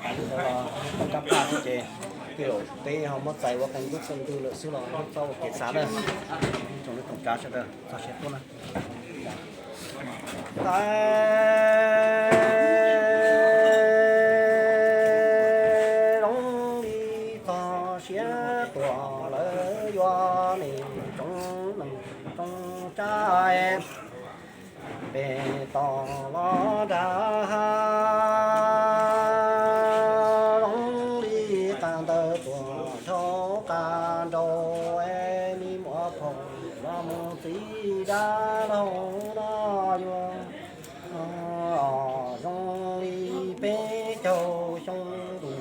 Ntawd los kab paj xwb ces tej zaum peb ho muab txais ua qee ntug qee ntug lawm xwb los txhob ua kev xav na. Tsoom neej tsoom tsav sawv daws txog siav tuaj na. Tais zoo li txog siav tuaj lawm yuav nim tsoom neej tsoom tsav pem toj los nram hav. Zoo li qab ntawd tuaj dhau qab nraud, me muam phoom los mus txiv dab laug no yuav zoo li peb caug xyoo ntuj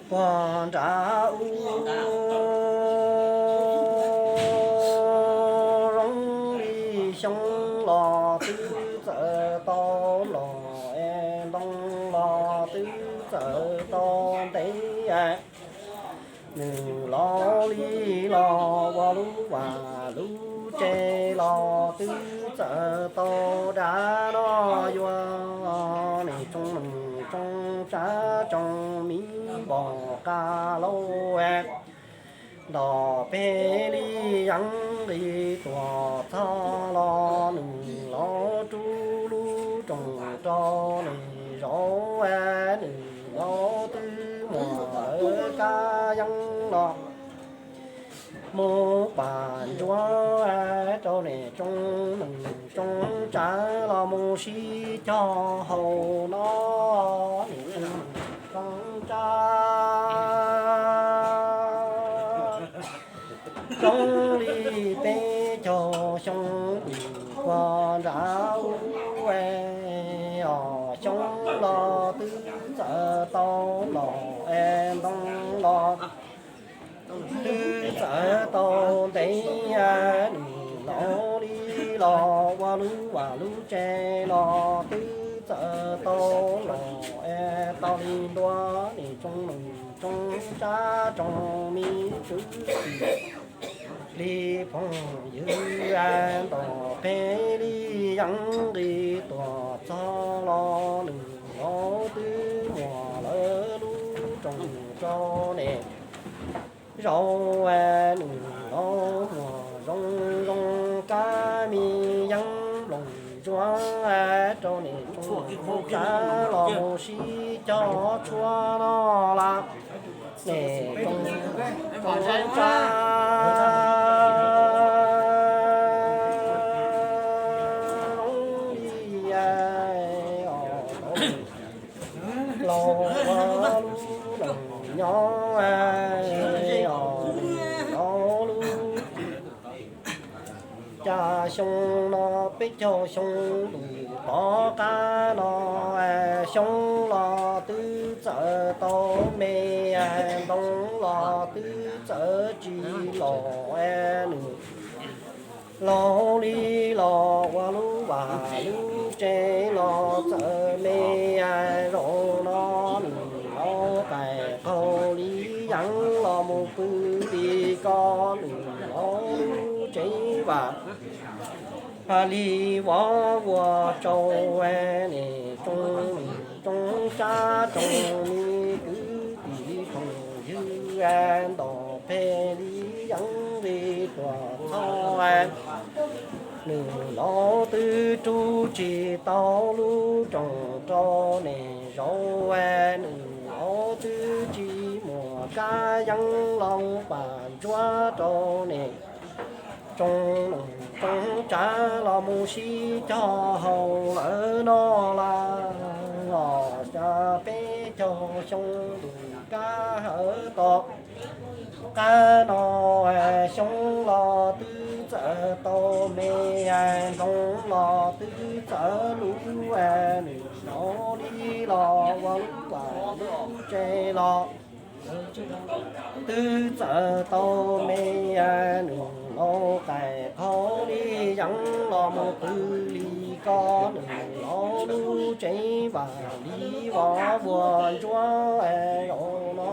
puag nram ub. Zoo li xyoob los twb txawm tau los es ntoo los twb txawm tau ntev. Nws laus li los ua lub vaj lub tsev los twb txawm tau dav no yuav nim tsoom neej tsoom tsav tsoom mi npog qab lauj. Ntom peb li yeeb nqis tuaj txog los nws laus rub lub rooj rau nws zaum, nws laus twb muaj lawv kab yeeb los mus pam ntsuab rau nim tsoom neej tsoom tsav los mus sib cog haus no. Nim tsoom neej tsoom tsav zoo li peb caug xyoo ntuj puag nram ub, os xyoob los twb txawm tau los es ntoo los twb txawm tau ntev. Nws laus li los ua lub vaj lub tsev los twb txawm tau los es tau li ntua nim tsoom neej tsoom tsav tsoom mi kwv tij li phooj ywg. Ntom peb li yeeb nqis tuaj txog los nws laus twb muaj lawv lub rooj rau nim zaum, nws laus muaj zoo zoo kab me yeeb nplooj ntsuab rau nim tsoom neej tsoom tsav los mus sib cog tshuab no las. Nim tsoom neej tsoom tsav zoo li os laus ua lub neej nyob os laus lub. Cas xyoo no peb caug xyoo ntuj tom qab no, xyoob los twb txawm tau me, ntoo los twb txawm tsis los, nws laus li los ua lub vaj lub tsev los txawm me. Zaum no nws laus qaij qaug li yeeb los mus pw li ko, nws laus lub tsev vaj li vov vuas tsau. Nim tsoom neej tsoom tsav tsoom mi kwv tij phooj ywg, ntom peb li yeeb nqis tuaj txog, nws laus twb rub tsis tau lub rooj rau nim zaum, nws laus twb tsis muaj kab yeeb los pam ntsuab rau nim tsoom neej tsoom tsav los mus sib cog haus lawm no las. Los xya peb caug xyoo ntuj kab hawv tom qab no, xyoob los twb txawm tau me, ntoo los twb txawm lub, nws laus li los ua lub vaj lub tsev los twb txawm tau me. Nws laus qaij qaug li yeeb los mus pw li ko, nws laus lub tsev vaj li vov vuas ntsuab. Zaum no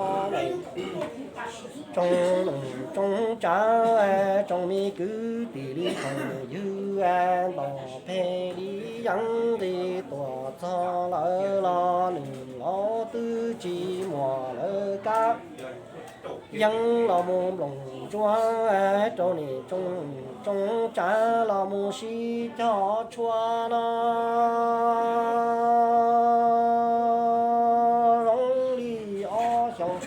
tsoom neej tsoom tsav tsoom mi kwv tij li phooj ywg, ntom peb li yeeb nqis tuaj txog lawm los nws laus twb tsis muaj lawv kab yeeb los mus nploos ntsuab rau niam tsoo tsav los mus sib cog tshuaj no. Zoo li ob xyoos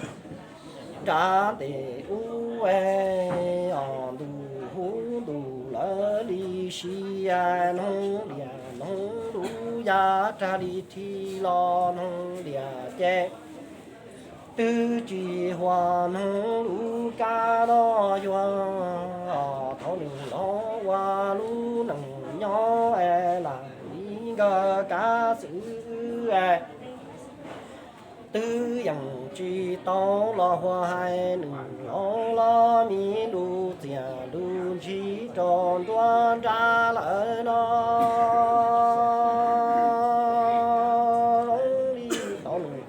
nrad ntes ub es os ntuj huv ntuj lawv li si, noog liam noog lub yaj rag li rhi los noog liam ces twb tsis huam noog lub kab no yuav os thaum nws los ua lub neej nyob es lam li nkawd kab xwb es twb yeej tsis tau los huam hais nws los los mi lus txias lus ntshis rau nruab nrab lawm no. Zoo li tau nws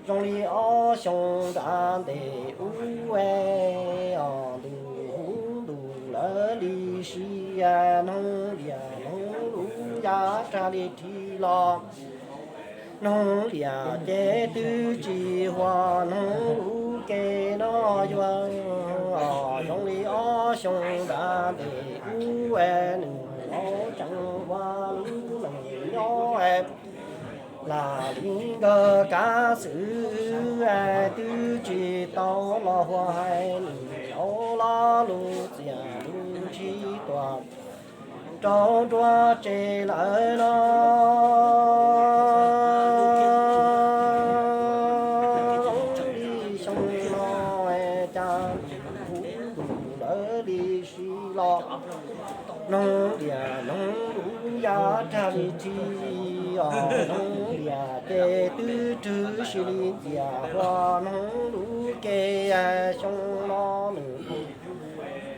zoo li ob xyoos nrad ntes ub es os ntuj huv ntuj lawv li si, noog liam noog lub yaj rag li rhi los noog liam ces twb tsis huam noog lub ke no yuav os zoo li ob xyoos nrad ntes ub es nws los tseem ua lub neej nyob es lam li nkawd kab xwb es twb tsis tau los huam hais nws los los lus txias lus ntshis tuaj rau nruab tsev lawm no. Zoo li xyoo no es cas huv ntuj lawv li si los noog liam noog lub yaj rag li rhi os noog liam ces twb rwg si li ntxias huam noog lub ke. Xyoo no nws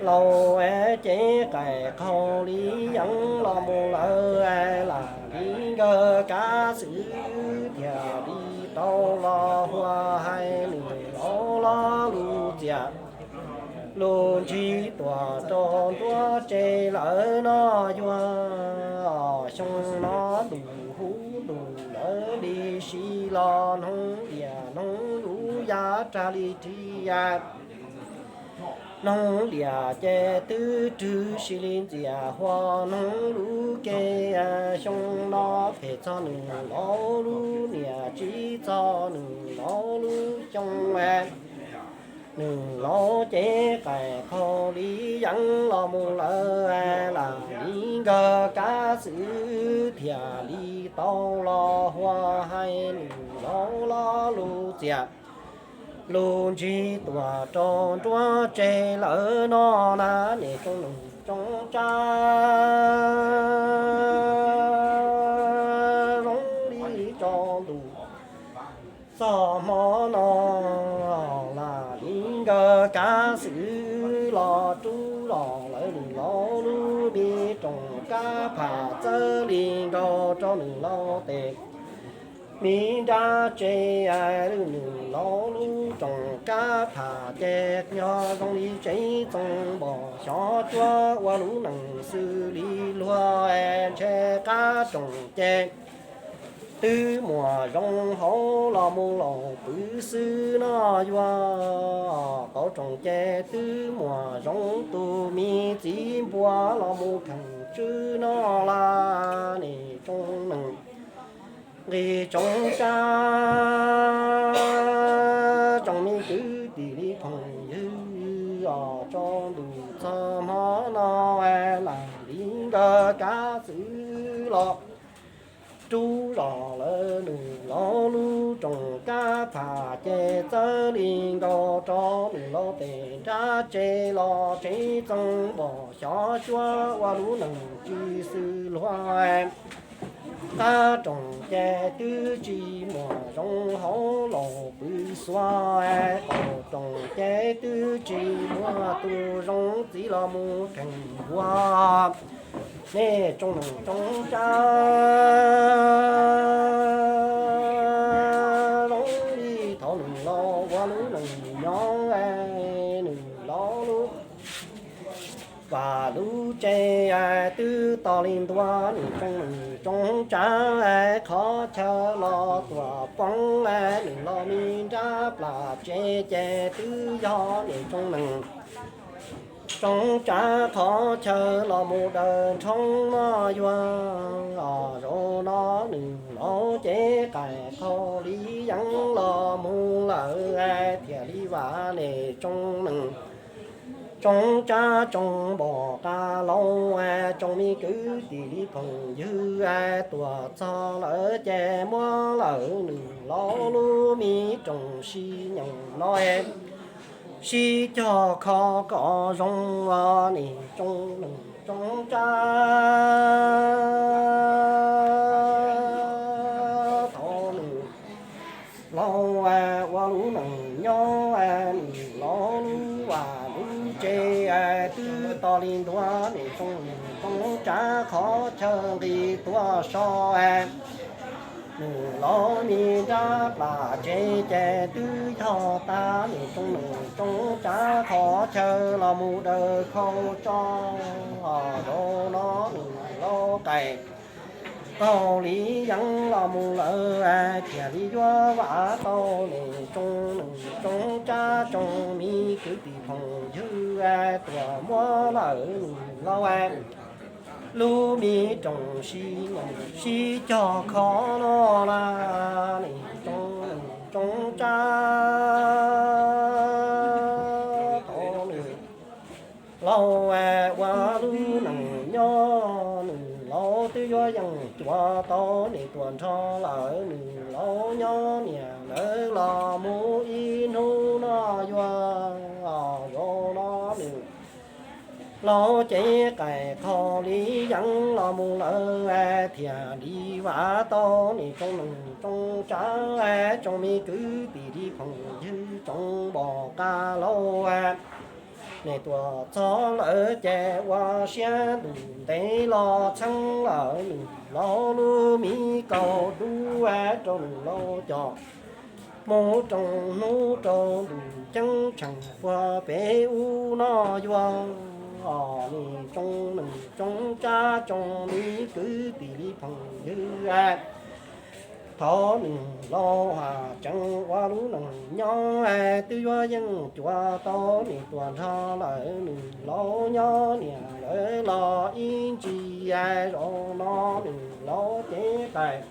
laus es cev qaim qhaus li yeeb los mus lawm es lam li nkawd kab xwb thiaj li tau los huam hais nws los los lus txias lus ntshis tuaj rau nruab tsev lawm no yuav os xyoo no ntuj huv ntuj lawv li si los noog liam noog lub yaj rag li rhi noog liam ces twb rwg si li ntxias huam noog lub ke. Xyoo no phem txog nws laus lub niam tsis txog nws laus lub xyoo es nws laus cev qaim qhaus li yeeb los mus lawm es lam li nkawd kab xwb thiaj li tau los huam hais nws los los lus txias lus ntshis tuaj rau nruab tsev lawm no na. Niam tsoo nus tsoo tsab zoo li tsaus ntuj txog hmo no lam li nkawd kab xwb los rub los lawv nws laus lub me rooj kab pham txawb li nkaus rau nws laus tes me nrab tsev. Nws laus lub rooj kab pham ces yog zoo li tsev txoos npom xyov cuab ua lub neej xws li luag es ntshe qab rooj ces twb muaj zoo hauv los mus laus pw xwb no yuav. Qauv rooj ces twb muaj zoo tus me txiv npua los mus kheej tswb no las. Niam tsoo nees nqis tsoov tsab tsoom me kwv tij li phooj ywg os, tsaus ntuj txog hmo no lam li nkawd kab xwb los rub zos lawm nws laus lub rooj kab pham ces txawb li nkaus rau nws laus tes nrab tsev los tsev txoos npom xyov cuab ua lub neej tsis xws luag. Qab rooj ces twb tsis muaj zoo hauv laus pw xuav, qauv rooj ces twb tsis muaj tus zoo txiv los mus kheej npua. Niam tsoo nees tsoo tsab zoo li thaum nws laus ua lub neej nyob, nws laus lub vaj lub tsev twb to li ntua. Niam tsoo nees Tsoov tsab qhov chaw los tuam poob, nws los me nrab plam tsev ces twb yog niam tsoov neeg. Tsoov tsab qhov chaw los mus daws nrhoob noj yuag. Zaum no nws laus cev qaim qhaus li yeeb los mus lawm, thiaj li vam niam tsoov neeg. Tsoov tsab tsoov npam qab laus, tsoom me kwv tij li phooj ywg, tuam txog lawm ces muab lawm nws laus lub me rooj sib nyoos no, sib cog kho kom zoo. Niam tsoov neeg tsoov tsab, thaum nws laus ua lub neej nyob, nws laus lub vaj lub tsev twb to li ntua, niam tsoov neeg tsoov tsab qhov chaw nqis tuaj so. Nws laus me nrab plam tsev ces twb yog tag, niam tsoov neeg tsoov tsab qhov chaw los mus daws khau tso. Zaum no nws laus qaim qhaus li yeeb los mus lawm, thiaj li yuav vam tau niam tsoov neeg tsoov tsab tsoom me kwv tij phooj ywg, tuam muab lawm nws laus lub me rooj sib nyoos sib cog kho no na. Niam tsoov neeg tsoov tsab, thaum nws laus ua lub neej nyob, nws laus twb yuav yeej cuav tau niam tuam nrho lawm, nws laus nyob niam lawv los mus ib hnub no yuav. Zaum no nws laus cev qaim qhaus li yeeb los mus lawm, thiaj li vam tau niam tsoov neeg tsoov tsab, tsoom me kwv tij li phooj ywg tsoov npam qab laus. Niam tuam txog lawm ces ua siab ntuj ntev los txheeb lawm, nws laus lub me kaus dub rau nws laus coj mus roos hnub rau ntuj ceeb tsheej puag pem ub no yuav. Niam tsoov neeg tsoov tsab tsoom me kwv tij li phooj ywg, thaum nws laus tseem ua lub neej nyob, twb yuav yeej cuav tau niam tuam nrho lawm, nws laus nyob niam lawv los ib ntsis. Zaum no nws laus cev qaim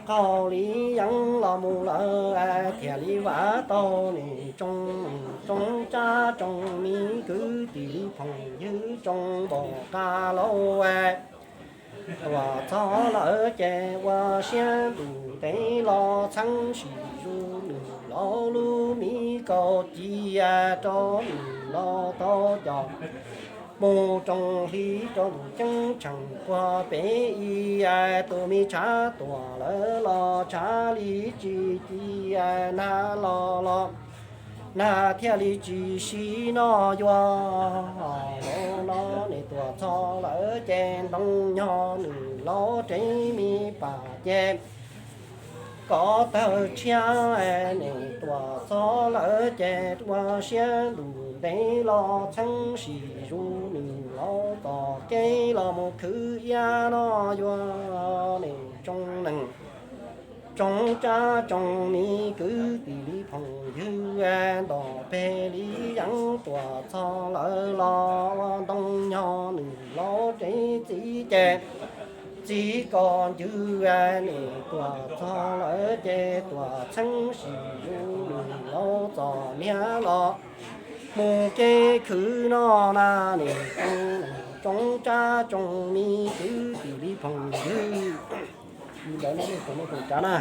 qhaus li yeeb los mus lawm, thiaj li vam tau niam tsoov neeg tsoov tsab tsoom me kwv tij li phooj ywg tsoov npam qab laus. Tuam txog lawm ces ua siab ntuj ntev los txheeb sim zus nws laus lub me kaus ci rau nws laus tau coj mus roos hli rau ntuj ceeb tsheej puag pem ub. Tus me tshav tuam lawv los tshav li tsis ci, nag los los nag thiaj li tsis sib noj yuav. Zaum no niam tuam txog lawm ces ntoo nyo nws laus tsev me pas ces kov tawg tshiab. Niam tuam txog lawm ces ua siab ntuj ntev los txheeb sim zus nws laus tom kev los mus khwv iab noj yuav. Niam tsoov neeg tsoov tsab tsoom me kwv tij li phooj ywg, ntom peg li yeeb tuam txog lawm los ua ntoo nyo nws laus tsev txiv ces txiv kom ncw. Niam tuam txog lawm ces tuam txheeb sim zus nws laus txom niag los mus kev khwv noj na. Niam tsoov neeg tsoov tsab tsoom me kwv tij li phooj ywg, li ntawd no nej tsoom neeg tsoom tsab na.